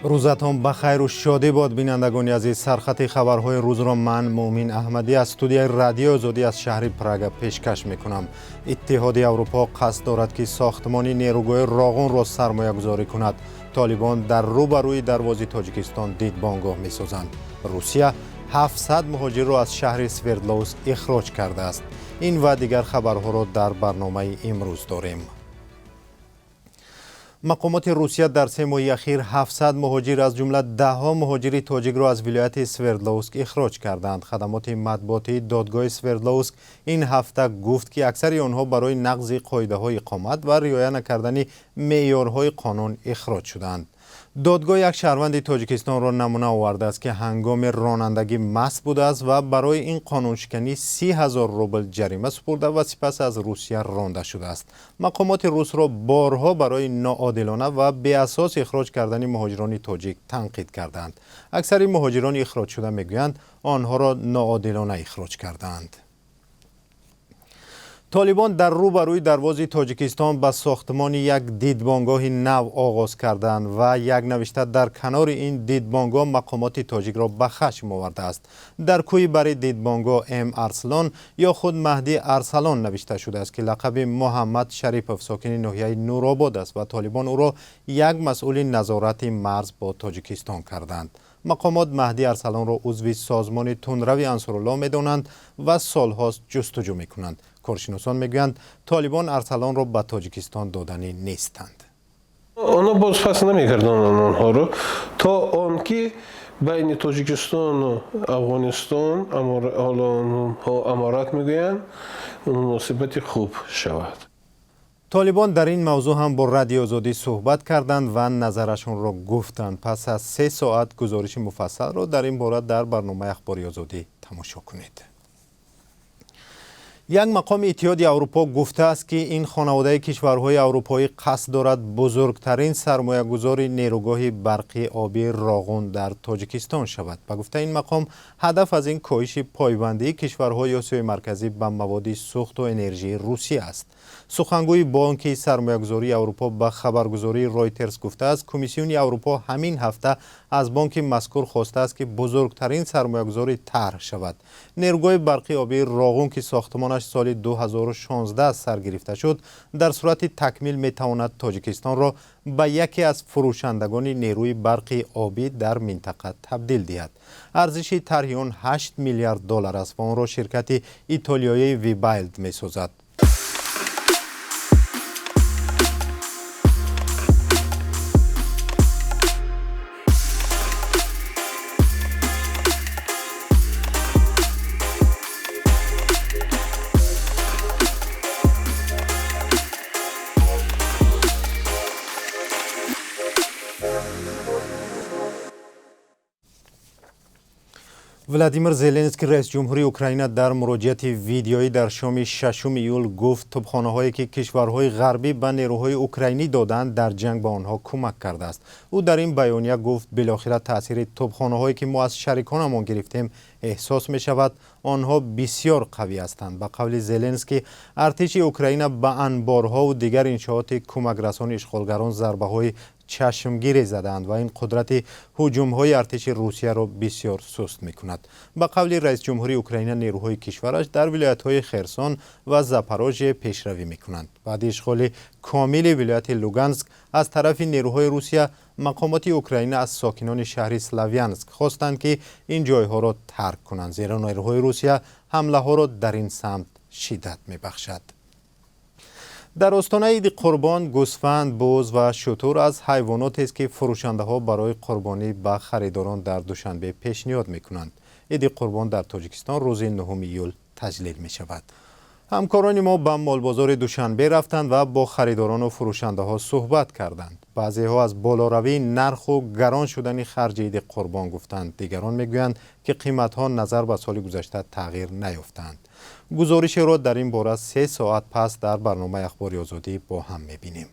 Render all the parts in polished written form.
Рӯзатон ба хайру шодӣ бод, бинандагони азиз. Сархати хабарҳои рӯзро ман, Муъмин Аҳмадӣ, аз студияи Радиои Озодӣ аз шаҳри Прага пешкаш мекунам. Иттиҳоди Аврупо қасд дорад, ки сохтмони нерӯгоҳи Роғунро сармоягузорӣ кунад. Толибон дар рӯ ба рӯи дарвози Тоҷикистон дидбонгоҳ месозанд. Русия 700 муҳоҷирро аз шаҳри Свердловск ихроҷ кардааст. Ин ва дигар хабарҳоро дар барномаи имрӯз дорем. Мақомоти Русия дар 3 моҳи ахир 700 муҳоҷир, аз ҷумла даҳҳо муҳоҷири тоҷикро аз вилояти Свердловск ихроҷ карданд. Хадамоти матбуотии додгоҳи Свердловск ин ҳафта гуфт, ки аксари онҳо барои нақзи қоидаҳои иқомат ва риоя накардани меъёрҳои қонун ихроҷ шуданд. Додгоҳ як шаҳрванди Тоҷикистонро намуна овардааст, ки ҳангоми ронандагӣ маст будааст ва барои ин қонуншиканӣ 30 000 рубл ҷарима супурда ва сипас аз Русия ронда шудааст. Мақомоти русро борҳо барои ноодилона ва беасос ихроҷ кардани муҳоҷирони тоҷик танқид карданд. Аксари муҳоҷирони ихроҷшуда мегӯянд, онҳоро ноодилона ихроҷ кардаанд. Толибон дар рӯ ба рӯи дарвози Тоҷикистон ба сохтмони як дидбонгоҳи нав оғоз карданд ва як навишта дар канори ин дидбонгоҳ мақомоти тоҷикро ба хашм овардааст. Дар кӯи бари дидбонгоҳ М Арслон ё худ Маҳдӣ Арсалон навишта шудааст, ки лақаби Муҳаммад Шарипов, сокини ноҳияи Нуробод аст ва толибон ӯро як масъули назорати марз бо Тоҷикистон карданд. Мақомот Маҳдӣ Арсалонро узви созмони тундрави Ансорулло медонанд ва солҳост ҷустуҷӯ мекунанд. Коршиносон мегӯянд, толибон Арсалонро ба Тоҷикистон доданӣ нестанд. Онҳо бозпас намекарданд онҳоро, то он ки байни Тоҷикистону Афғонистон, ҳоло онҳо аморат мегӯянд, муносибати хуб шавад. Толибон дар ин мавзӯъ ҳам бо Радиои Озодӣ суҳбат карданд ва назарашонро гуфтанд. Пас аз 3 соат гузориши муфассалро дар ин бора дар барномаи Ахбори Озодӣ тамошо кунед. Як мақоми Иттиҳоди Аврупо гуфтааст, ки ин хонаводаи кишварҳои аврупоӣ қасд дорад бузургтарин сармоягузори нерӯгоҳи барқи обии Роғун дар Тоҷикистон шавад. Ба гуфтаи ин мақом, ҳадаф аз ин коҳиши пойбандии кишварҳои Осиёи Марказӣ ба маводи сӯхту энержии Русия аст. Сухангӯи Бонки сармоягузории Аврупо ба хабаргузории Ройтерс гуфтааст, Комиссиони Аврупо ҳамин ҳафта аз бонки мазкур хостааст, ки бузургтарин сармоягузори тарҳ шавад. Нерӯгоҳи барқи обии Роғун, ки сохтмонаш соли 2016 сар гирифта шуд, дар сурати такмил метавонад Тоҷикистонро ба яке аз фурӯшандагони нерӯи барқи обӣ дар минтақа табдил диҳад. Арзиши тарҳи он 8 миллиард доллар аст ва онро ширкати итолиёии Вибайлд месозад. Владимир Зеленский, раис ҷумҳури Украина, дар муроҷиати видеоӣ дар шоми 6 июл гуфт, тӯбхонаҳое ки кишварҳои ғарбӣ ба нерӯҳои украинӣ доданд, дар ҷанг ба онҳо кӯмак кардааст. Ӯ дар ин баёния гуфт: «Билохира таъсири тӯбхонаҳое ки мо аз шариконамон гирифтем, эҳсос мешавад. Онҳо бисёр қавӣ ҳастанд». Ба қавли Зеленский, артиши Украина ба анборҳову дигар иншооти кӯмакрасони ишғолгарон зарбаҳои чашмгире задаанд ва ин қудрати ҳуҷумҳои артиши Русияро бисёр суст мекунад. Ба қавли раисҷумҳури Украина, нерӯҳои кишвараш дар вилоятҳои Херсон ва Запорожье пешравӣ мекунанд. Баъди ишғоли комили вилояти Луганск аз тарафи нерӯҳои Русия, мақомоти Украина аз сокинони шаҳри Славянск хостанд, ки ин ҷойҳоро тарк кунанд, зеро нерӯҳои Русия ҳамлаҳоро дар ин самт шиддат мебахшад. Дар остонаи Иди Қурбон гӯсфанд, буз ва шутур аз ҳайвонотест, ки фурӯшандаҳо барои қурбонӣ ба харидорон дар Душанбе пешниҳод мекунанд. Иди Қурбон дар Тоҷикистон рӯзи 9 июл таҷлил мешавад. Ҳамкорони мо ба молбозори Душанбе рафтанд ва бо харидорону фурӯшандаҳо суҳбат карданд. Баъзеҳо аз болоравии нарху гарон шудани харҷи Иди Қурбон гуфтанд, дигарон мегӯянд, ки қиматҳо назар ба соли гузашта тағйир наёфтаанд. Гузоришеро дар ин бора 3 соат пас дар барномаи Ахбори Озодӣ бо ҳам мебинем.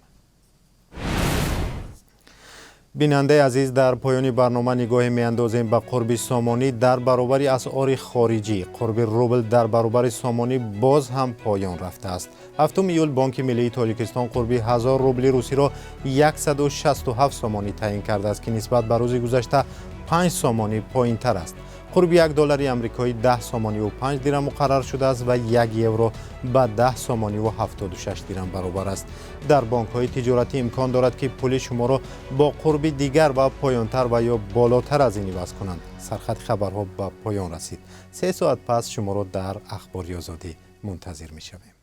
Бинандаи азиз, дар поёни барнома нигоҳе меандозем ба қурби сомонӣ дар баробари асъори хориҷӣ. Қурби рубл дар баробари сомонӣ боз ҳам поён рафтааст. 7 июл Бонки миллии Тоҷикистон қурби 1000 рубли русиро 167 сомонӣ таъин кардааст, ки нисбат ба рӯзи гузашта 5 сомонӣ поинтар аст. Қурби 1 доллари амрикоӣ 10 сомониву 5 дирам муқаррар шудааст ва 1 евро ба 10 сомониву 76 дирам баробар аст. Дар бонкҳои тиҷоратӣ имкон дорад, ки пули шуморо бо қурби дигар ва поёнтар ва ё болотар аз ин иваз кунанд. Сархати хабарҳо ба поён расид. 3 соат пас шуморо дар Ахбори Озодӣ мунтазир мешавем.